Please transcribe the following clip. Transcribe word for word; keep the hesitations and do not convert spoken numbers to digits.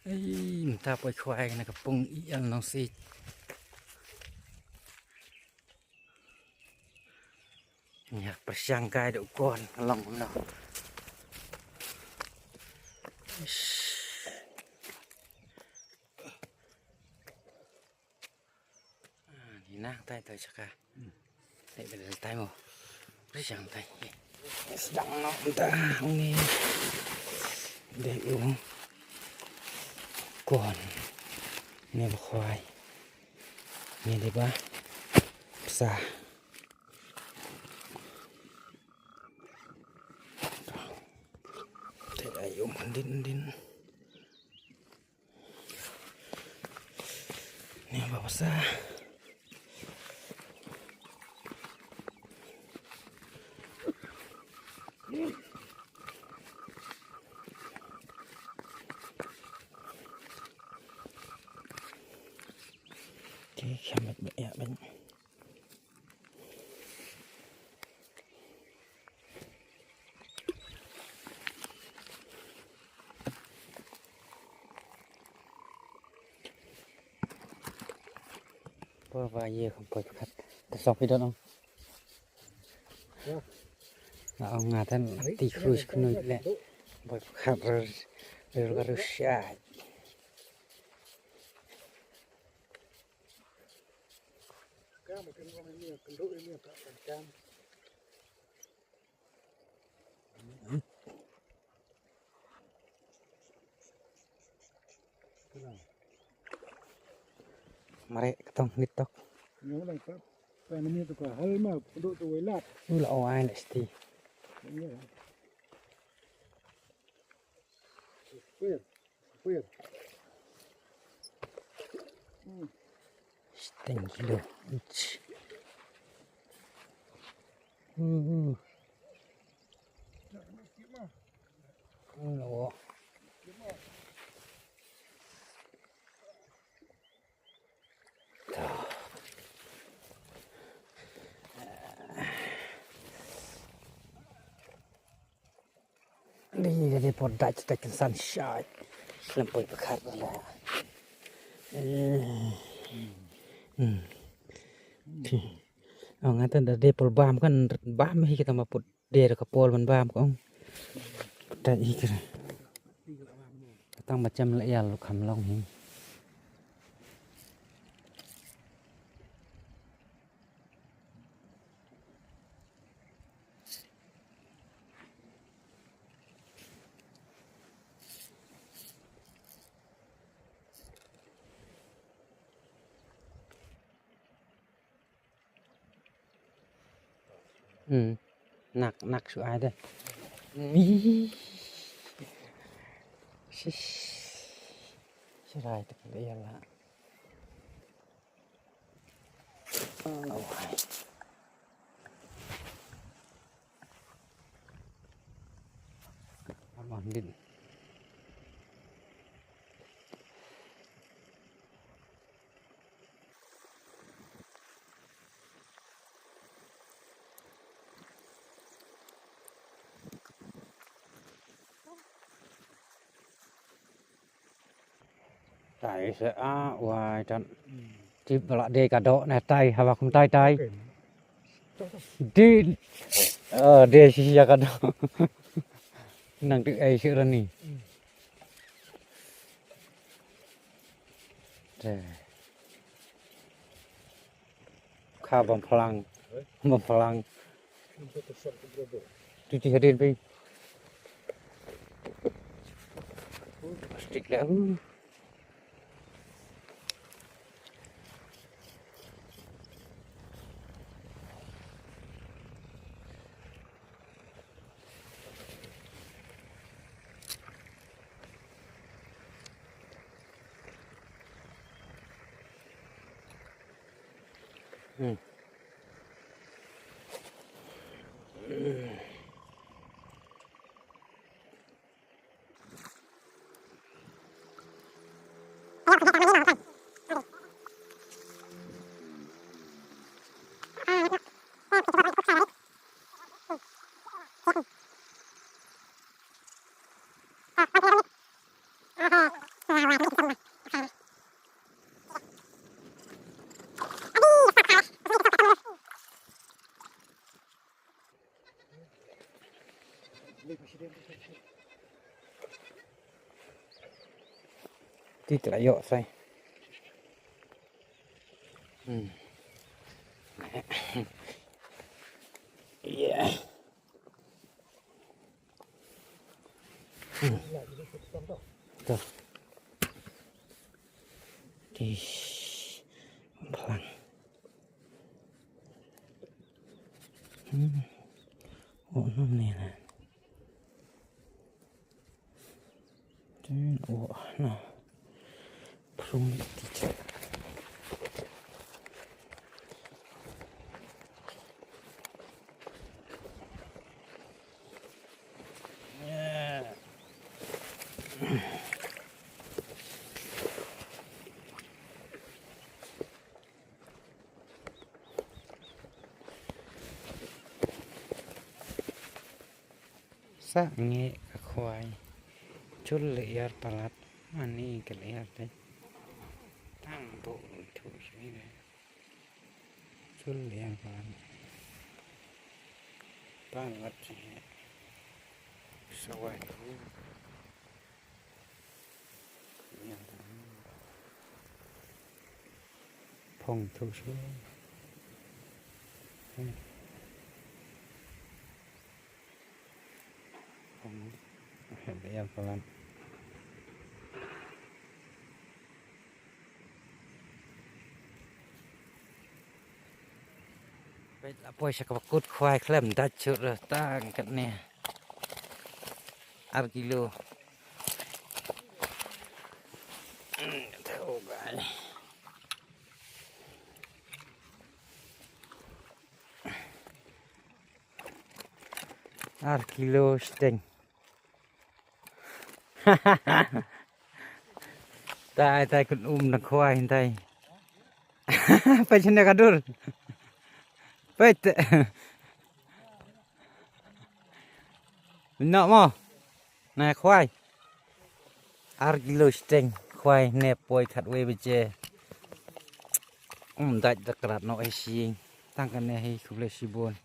Ei, mynta poi khwai na ka pung I L Nongsiej. Ïa pyrshang kai da u kon ka long kumno. Ish. Ah, ni nang tai tai sha ka. Tai ba dei tai mo. Pyrshang tai. Sdang noh mynta uni. Dei u kon. Ni ba khwai. Ni dei ba psa. Te ai um din din. Ni ba psa. Te khamet ba ïa ban. Por ba ye kham poi khat. Te sok phi don ong. Nga ong nga tan ti cruise khnui le. Poi khat rur rur ka rur shai. Mare katong nitok. Ula o ai le sti. Sting kilo. Ich. Hmm. Lo. Ni, ni, ni por dach tak san shai. Slem poi pakhat la. Hmm. Hmm. Ong atan da de por bam kan bam hi kita maput de ka por man bam kong. Dach hi kira. Katang macam la ïal kham long hi. Hmm. Nak, nak shu ai de. Ih. Shish. Shirai tak le ïa la. Oh, hai. Armah din. Tai se a wai tan. Tip bala de ka do ne tai haba kum tai tai. De. Oh, de si ya ka do. Nang tu ai si rani. De. Kha bam phlang. Bam phlang. Tu ti hadin pi. Plastik dah. Hmm. Ti tla yok sai. Hmm. Yeah. Hmm. Tuh. Di. Pelan. Hmm. Oh, no, ni lah. Tin, oh, no. Prung di chat. Sa ngi ka khwai. Chul le yar palat. Ani ka le yar te. Tang bu thu shi le. Chul le yar palat. Palat shi. Sa wai. Phong thu shu. Phong. Hep ïa palat. Peit la poi sha kaba kut khwai khlem dait shuh ruh tang katne. Ar kilo. Ar kilo shiteng. Tai tai kun um na khwai tai. Peit shane ka dur. Peit. Nok mo. Na khwai. Ar kilo shiteng khwai ne poi khatwei baje. Um dait da krat nok hi shing. Tang kane hi khublei shibun.